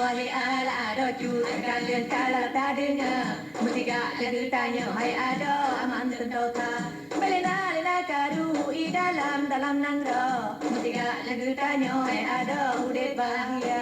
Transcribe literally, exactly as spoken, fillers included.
Hai ala adoe cut, kalon ka lôn tadeungoe, meusigak lagèe tanyoe, hai adoe aman seuntosa. Beulina-lina karu i dalam, dalam nanggroe, meusigak lagèe tanyoe, hai adoe udép bahgia.